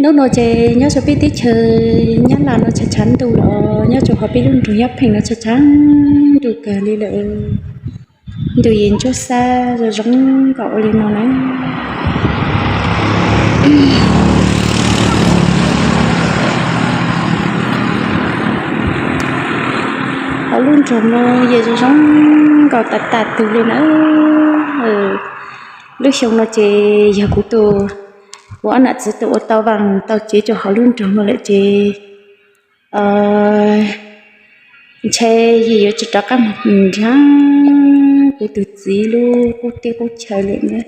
Hnub no ces nyob rau peb teb chaws Nyab Laj no tshav tshav ntuj los nyob rau hauv peb lub nroog Nyob Pheej no tshav tshav ntuj kawg li lawm. Ntuj yeej ntsuab xab zoo zoo nkaus ua li no na. Hauv lub nroog no yeej zoo zoo nkaus tas tas tug li na. Lub xyoo no ces yog kuv tus, kuv ob nam txiv tus ua tau vaaj tau tsev rau hauv lub nroog no lawm ces ntshe yeej yuav tsis rov qab mus nrhav kuv tus txiv lub qub teb qub chaw lawm na.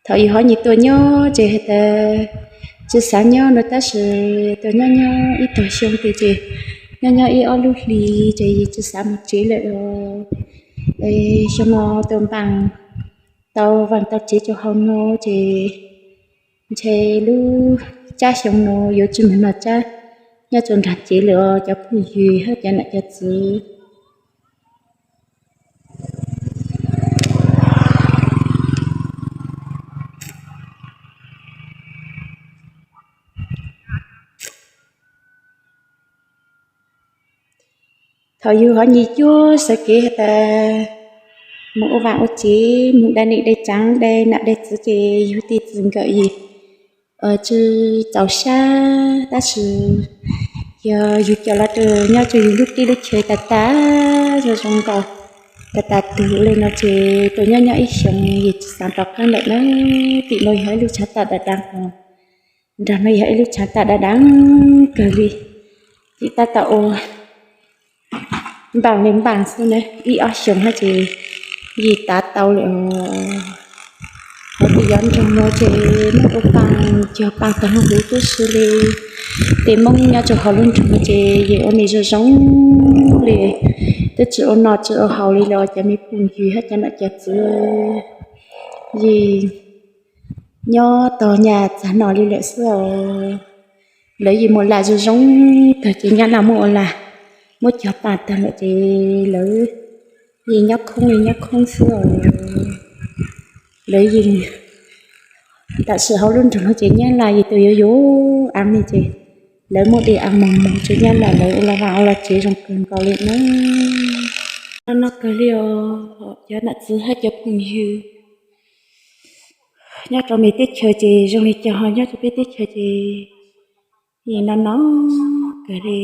Thaum yus ho nyias tuaj nyob ces has tas tsis xav nyob no tab sis tuaj nyob nyob ib tog xyoo ces nyob nyob ib ob lub hlis ces yeej tsis xav mus tsev lawm os. Xyoo no tuaj npaaj tau vaaj tau tsev rau hauv no ces ntshe lub tsab xyoo no yuav tsis mus noj tsab nyob rau nraag tsev lawm os cov phooj ywg hab cov nam cov txiv. Thaum yug hov nyis cuab sawv kev has tas mus ua vaaj ua tsev mus dai neej dai tsaav dai nam dai txiv ces yug tej txwm nkawm yim tsis txaus sab tab sis yog yug coj los rau nyob rau yug lub teb lub chaw tas tas zoo zoo nkaus tas tas tug li no ces tuaj nyob nyob ib xyoos yim tsis xaav rov qab lawm na. Tim no yog ib lub tshav tag dav dav hos nrag no yog ib lub tshav tag dav dav kawg li. Ces tab tom ua npaaj li npaaj xwb na ib ob xyoos hab ces yim tav tau lawm os. Hov twb yuav nroog no ces muab ua paaj cog paaj taag lug huv tub si li. Tej Moob nyob rau hauv lub nroog no ces yeej ua neej zoo zoo li, twb tsis ua noj tsis ua haus li los cov me phooj ywg hab cov nam cov txiv yeej nyob tog nyaj txag no li lawm xwb os. Lawv yeej muaj laj zoo zoo kawg ces Nyab Laj muab ua laj muab cog paaj taag lawm ces lawv yeej nyob khoob li nyob khoob xwb os. Lawv yeej tam sim hauv lub nroog no ces Nyab Laj yeej tuaj yuav yuav aav li ces lawv muab dej aav moog moog rau Nyab Laj lawv ua laj vaaj ua laj tsev zoo kawg nkaus li na. Noj kawg li os cov nam txiv hab cov phooj ywg. Nyob rau me teb chaws ces zoo li cas ho nyob rau peb teb chaws ces yeej noj noj kawg li.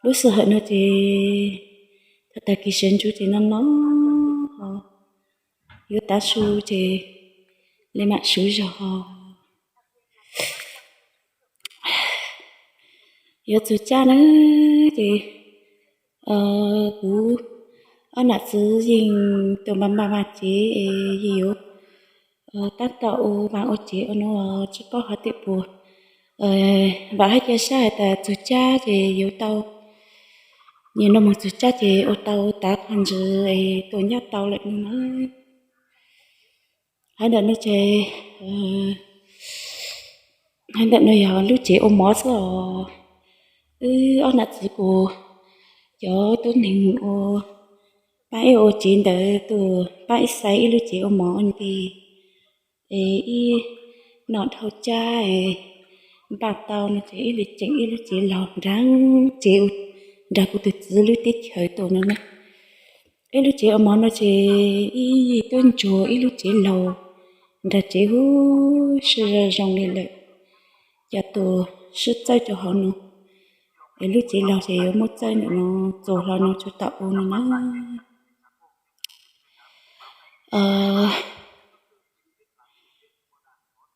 Lub sij hawm no ces thaum tag kis sawv ntsug ces noj noj ho yuav tav su ces li mam suv zog ho yuav txug tsab na ces kuv ob nam txiv yeej tuaj npaj npaj vaaj tsev es yeej yuav tab tom ua vaaj ua tsev ua no tsis paub hov tias puas vaam hab ca sab has tas txug tsab ces yuav tau, nim no moog txug tsab ces ua tau tav qhov ntsws es tuaj nyob tau lawm no na. Hov ntawm no ces, hov ntawm no yog lub tsev ua mov xwb os. Wb ob nam txiv kuv cov tub neeg ua, paab ib ua tsev ntawd tuaj paab ib xaiv ib lub tsev ua mov ua nti es ib noj dhau tsab es npaj tau no ces ib le tseem ib lub tsev laug nraag tsev, nraag kuv tug txiv lub teb chaws tuaj no na. Ib lub tsev ua mov no ces ib yig tub ntsuag ib lub tsev laug nraag tsev huv si zoo zoo li lawm. Cov tuaj sib txawb rau hauv no, es lub tsev laug ces yuav muab txawb ntawm no txuas hlo no tsuas tom u no na.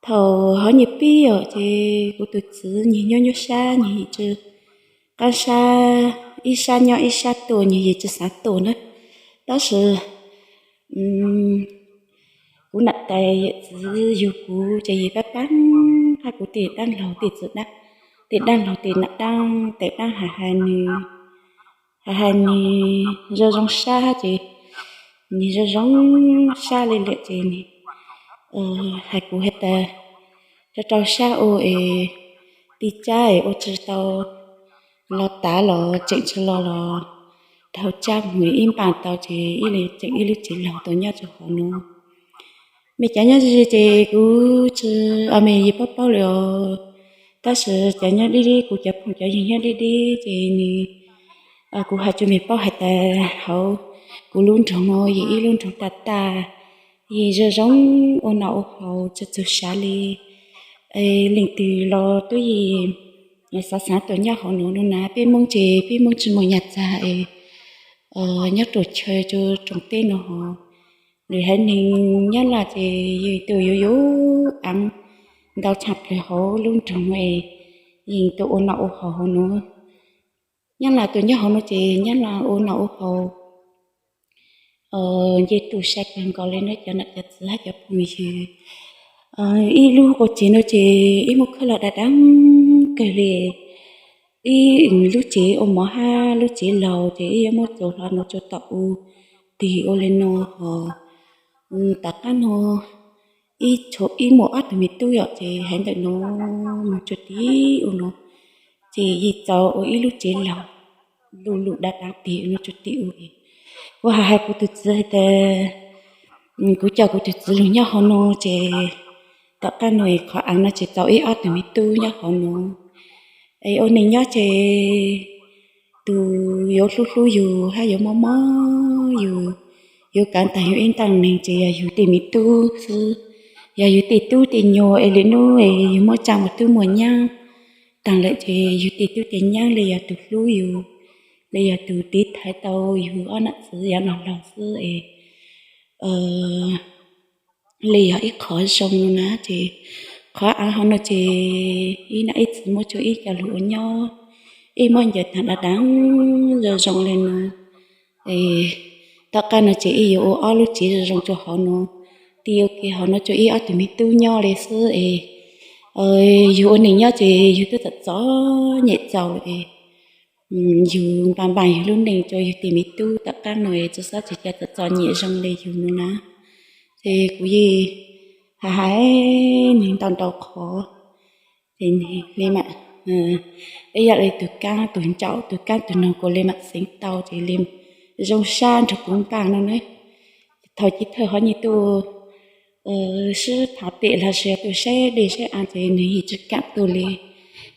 Thaum hov nyias pib os ces kuv tus txiv nyias nyob nyob sab nyias yim tsi qab sab, ib sab nyob ib sab tuaj nyias yim tsi xav tuaj na. Tab sis kuv nam tais yawm txiv yug kuv ces yim pab pab hab kuv tej daab laug tej txiv daab, tej daab laug tej nam daab tes daab hais hais nws, hais hais nws zoo zoo sab hab ces nws zoo zoo sab li lawm ces nws hais kuv has tas rau rau sab ua es tij tsab es ua tsi tau los tav los tseem tsi los los dhau tsab mus ib npaaj tau ces ib le tseem ib lub tsev laug tau nyob rau hauv no. Mej cov nyob ze ces kuv tsis, mej yeej paub paub lawm os. Tab sis cov nyob deb deb, kuv cov phooj cov ywg nyob deb deb ces nws, kuv hais rau mej paub hais tias hauv kuv lub nroog no yeej ib lub nroog tag tag, yeej zoo zoo ua noj ua haus tsis txaus sav li. Leej twg los twb yeej xav xav tuaj nyob hauv no no na. Peb Hmoob ces peb Hmoob tsis muaj nyaj txag es nyob rau chaw rau rooj teb no hos, lwm haiv neeg Nyab Laj ces yeej tuaj yuav yuav aav ntau tshaj plaws hauv lub nroog es yeej tuaj ua noj ua haus hauv no. Nyab Laj tuaj nyob hauv no ces Nyab Laj ua noj ua haus nce toj sai kawg nkaus li na cov nam cov txiv hab cov phooj ywg. Ib lub qua tsev no ces ib muaj khab laj dab dab kawg li. Ib lub tsev ua mov hab lub tsev laug ces ib yuav muab txuas hlo no rau tom u tig ua li no hos. Tom qab no ib tshuav ib muaj ob tug me tub yom ces haiv ntawm no mus rau tim u no ces yeej txaus ua ib lub tsev laug lub lub dab dab tig no rau tim u es kuv hais hais kuv tus txiv hais tias kuv coj kuv tus txiv lug nyob hauv no ces tom qab no es qhov aav no ces txaus ib ob tug me tub nyob hauv no es ua neej nyob ces tus yuav hlub hlub yus hab yuav mob mob yus, yuav kav tag yus ib ntaaj neeg ces yog yus tej me tub xwb. Yog yus tej tub tej nyuag es lwm nub es yus muab tsa muaj tub muaj nyab taag lawm ces yus tej tub tej nyab le yog tus hlub yus, le yog tus tiv thaiv tau yus ob nam txiv yav laug laug xwb es li yog ib qhov zoo no na. Ces qhov aav hauv no ces ib nam ib txiv muab tsua ib co lug ua nyob, ib muab ncaws taag dab dab zoo zoo li no. Tom qab no ces ib yuav ua ob lub tsev zoo zoo rau hauv no, tig ua ke hauv no rau ib ob tug me tub nyob li xwb es yus ua neej nyob ces yus twb txom txom nyem txaus es yus npaj npaj yus lub neej rau yus tej me tub tom qab no es tsis xob tsis cia txom txom nyem zoo li yus no na. Ces kuv yeej hais hais nws ntau ntau qhov ces li mam, ib yam li tus kaab tus ntsaum tus kaab tus noog kuas li mam xeev tau ces li zoo sab nrug kuv npaj no na. Thaum chiv thawj hov nyias tuaj sib tham pem los sis tuaj saib dej saib aav ces nws yeej tsis kam tuaj li.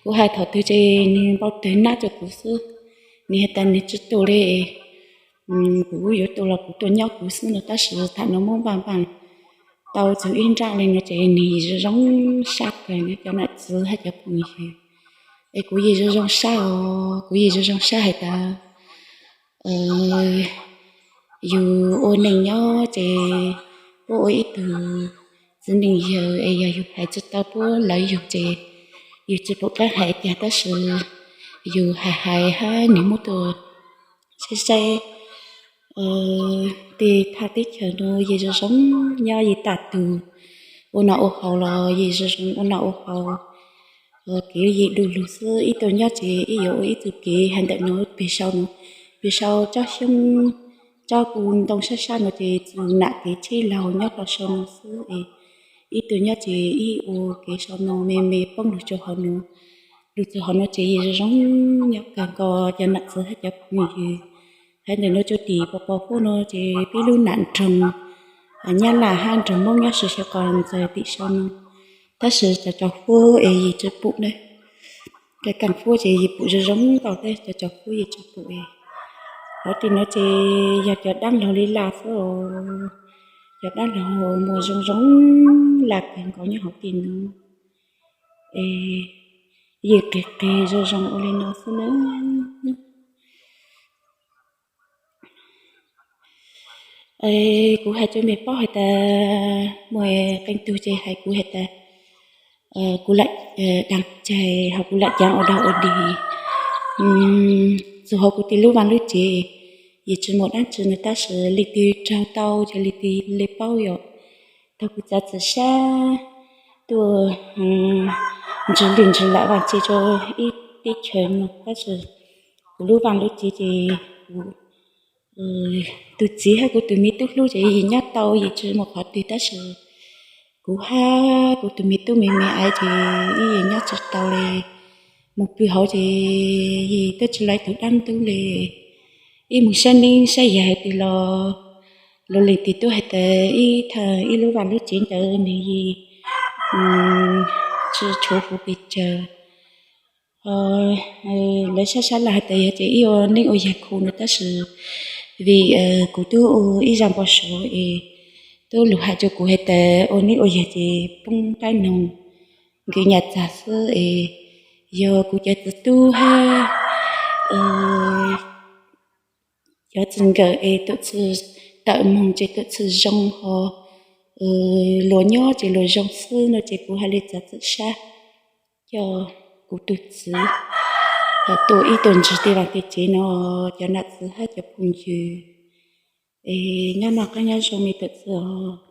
Kuv hais thaum twg ces nws npau tawg nab rau kuv xwb, nws has tas nws tsis tuaj li. Kuv yuav tuaj los kuv tuaj nyob kuv xwb no tab sis thaum no muab npaj npaj tau txug ib nrab li no ces nws zoo zoo sab kawg cov nam txiv hab cov phooj ywg. Es kuv yeej zoo zoo sab os, kuv yeej zoo zoo sab hais tas yus ua neej nyob ces puab ua ib tug txiv neej yawg es yog yus hais tsis tau puab lawv yug ces yus tsis pum qab hais cas tab sis yus hais hais hab nws muab tuaj saib saib tej thaj teb chaws no yeej zoo zoo nyob yeej tag tug, ua noj ua haus los yeej zoo zoo ua noj ua haus. Kev yeej du lug xwb, ib tuaj nyob ces ib yuav ua ib txuj kev hais ntawm no peg sau no, peg sau tsob xyoob tsob kuv ntoo sab sab no ces txug nam kev tsheb laug nyob rau sau no xwb es ib tuaj nyob ces ib ua kev sau no me me poob lug rau hauv no. Lug txug hauv no ces yeej zoo zoo nyob kawg nkaus cov nam txiv hab cov phooj ywg. Hais ntawm no rau tim pos pos huab no ces peb lub nam nroog Nyab Laj hab nroog Moob nyob sawv sawv qos ntxawg tim sau no. Tab sis cov cov huab es yeej tsis pum na, cov kaaj huab ces yeej pum zoo zoo ntau tab cov cov huab yeej tsis pum. Qhov tim no ces yog cov dlaab laug li laj xwb os, cov dlaab laug muag zoo zoo laj kawg nkaus nyob hauv tim no es yeej qis qis zoo zoo ua li no xwb na. Kuv hais rau mej paub hais tas muaj qee tug ces hais kuv hais tas kuv lam daag tsaig hos kuv lam caav ua dog ua dig. Txug hauv kuv tej lub vaaj lub tsev yeej tsis muaj dlaab tsi no tab sis leej twg raug tau ces leej twg le paub yom. Thaum kuv txav txim sab tuaj ntswg lwj ntswg lam vaaj tsev rau ib teb chaws no tab sis kuv lub vaaj lub tsev ces kuv tus txiv hab kuv tus me tub hlub ces yeej nyob tau yeej tsis muaj qhov twg tab sis kuv hab kuv tus me tub me me ais ces ib yeej nyob tsis tau li. Mus pw hauv ces yeej twb tsis laib tug dlaab ntub li. Ib mus saib neeb saib yaig twg los Lus leej twg tuaj hais tias ib thaum ib lub vaj lub tsev ntawd nws yeej tsis tshuav kuv pes tsawg. Lawv sab sab laj hais tias yog ces ib ua neej ua yaig khu no tab sis vim kuv twb ua ib zaj npau suav es twb lus hais rau kuv hais tias ua neej ua yaig ces poob qaib noog, nkees nyaj txag xwb es yog kuv cov txiv tub hab cov txiv nkawm es tub txwg tawm moog ces tub txwg zoo ho luag nyob ces luag zoo xwb no ces kuv hais li txav txim sab coj kuv tug txiv tuaj ib tug ntsis tej vaaj tej tsev no, cov nam txiv hab cov phooj ywg es nyob noj qab nyob zoo me tub txwg os.